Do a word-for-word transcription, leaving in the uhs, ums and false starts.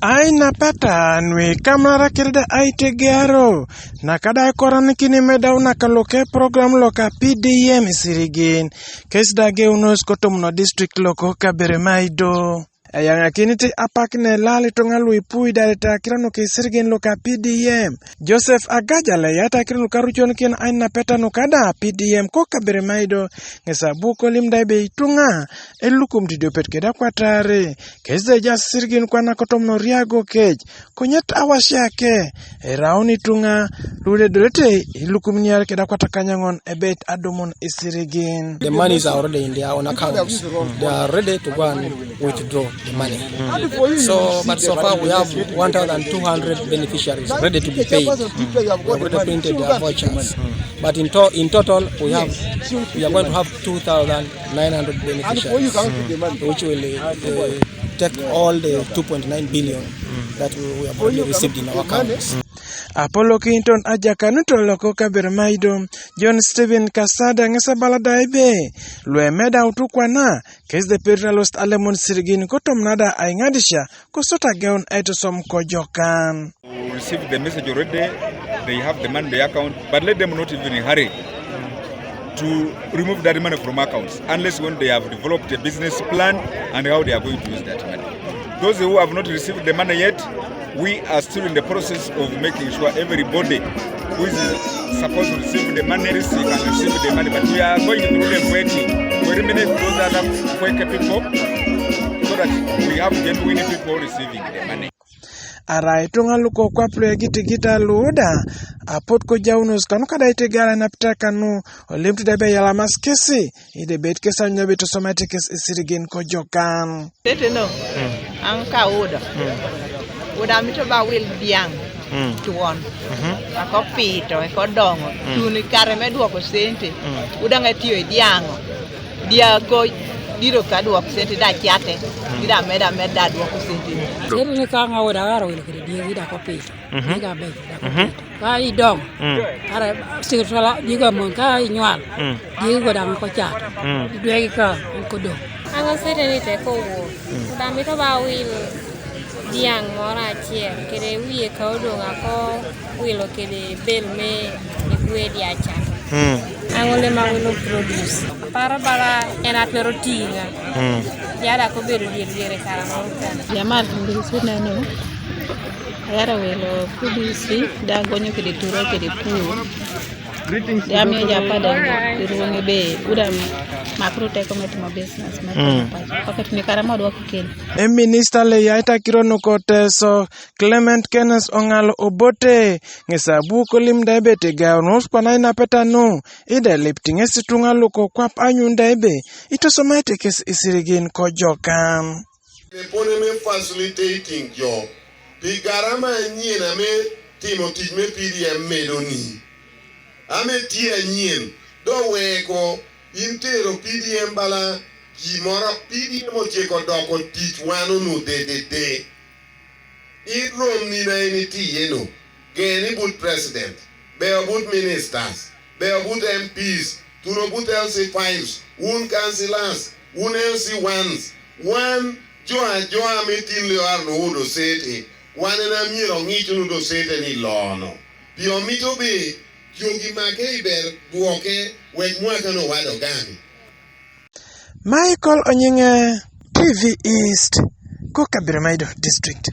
Ai napeta nwi kamnara kirida ai tegaro na kada koran kini medau na kaloke program loka P D M isirigin. Kes da geunos kotom no district loko Kaberamaido. Eyaŋakinit apak ne lalitu ŋa luipu idarete akiro nuka isirigin loka P D M. Joseph Agaja leyata akiro nuka ruconikin ai napeta nuka da P D M ko Kaberamaido. Ŋes abu kolim da ebe ituŋa elukum tidiopet keda kwatare. Kes da ejaas isirigin kwana kotom no riago kej. Konyet awasia ke eraun ituŋa luledolete ilukumniar keda kwatakanyaŋon ebet adumun isirigin. The monies are already in their own accounts. They are ready to go and withdraw the money. So, but so far we have one thousand two hundred beneficiaries ready to be paid. We have already printed their vouchers. But in, to- in total, we have we are going to have two thousand nine hundred beneficiaries, which will uh, take all the two point nine billion that we, we have already received in our accounts. Apolo Kinton ajakanut loko Kaberamaido, John Stephen Kasada ŋes abala da ebe luemeda utukwana kes de perita lost alemon isirigin kotom nada aiŋadisia kosot ageun aitosom kojokan. Received the message already. They have the money in the account, but let them not even hurry to remove that money from accounts unless when they have developed a business plan and how they are going to use that money. Those who have not received the money yet, we are still in the process of making sure everybody who is supposed to receive the money, he can receive the money. But we are going to be waiting to eliminate those other fake people so that we have genuine people receiving the money. Arai ituŋa lukokwap luegitigita luuda apot kojaunos kanuka da itigara napita kanu olimtu da ebe yalamas kesi idebet kes anyunyabit tosomate kes isirigin kojokan. Tete no, an ka uda. Uda mito ba wil biang tuon. Ako pito, ako dongo. Tuni kare me dwoko sente. Uda nga tiyo i diango. Diako diro ka dwok sente da cate. Dira meda meda dwoko sente. Ero ni ka nga uda garo wil kede diegi da ko pito. Diga be da ko pito. Ka idong. Ara sikir sala diga mon ka inywal. Diegi go da ko chat. Idwegi ka ko do. Ango sete ni te ko wo. Uda mito ba wil diaŋ moro acel kede wiye ka odoŋ ako wilo kede bel me igwedi acan. Aŋo lem awilo produce. Paro bala en atwero tiŋa. Yada ko bedo dyere dyere kara moro ka. Jamal Mbisi neno. Ayara welo produce da gonyo kede turo kede pur. Damiyo japada iruŋe be uda makuru teko me timo business me timo pac. Wakati ni kara ma dwoko keni. Eminista le yaita kiro nuko Teso Clement Kenneth Oŋalo Obote ŋes abu kolim da ebe tigaunus kwana inapeta nu ide lip tiŋes ituŋa luko kwap anyun da ebe itosomaite kes isirigin kojokan. Epone me facilitating jo pi garama anyen ame timo tic me P D M medoni. Ame tye anyen, do weko in tero P D M bala ji moro, P D M oceko doko tic wan onu dedede. In rom nina in itiye no, geni but president, beo but ministers, beo but M Ps, tuno but L C fives, wun councillors, wun L C ones, wan jo ajoa me tin lio ar no wudo sete, wan en amyero oŋic unu do sete ni lono. Pi omito be jogi make i ber dwoke wek mwaka no wado gami. Michael Onyiŋe, T V East, ko Kaberamaido District.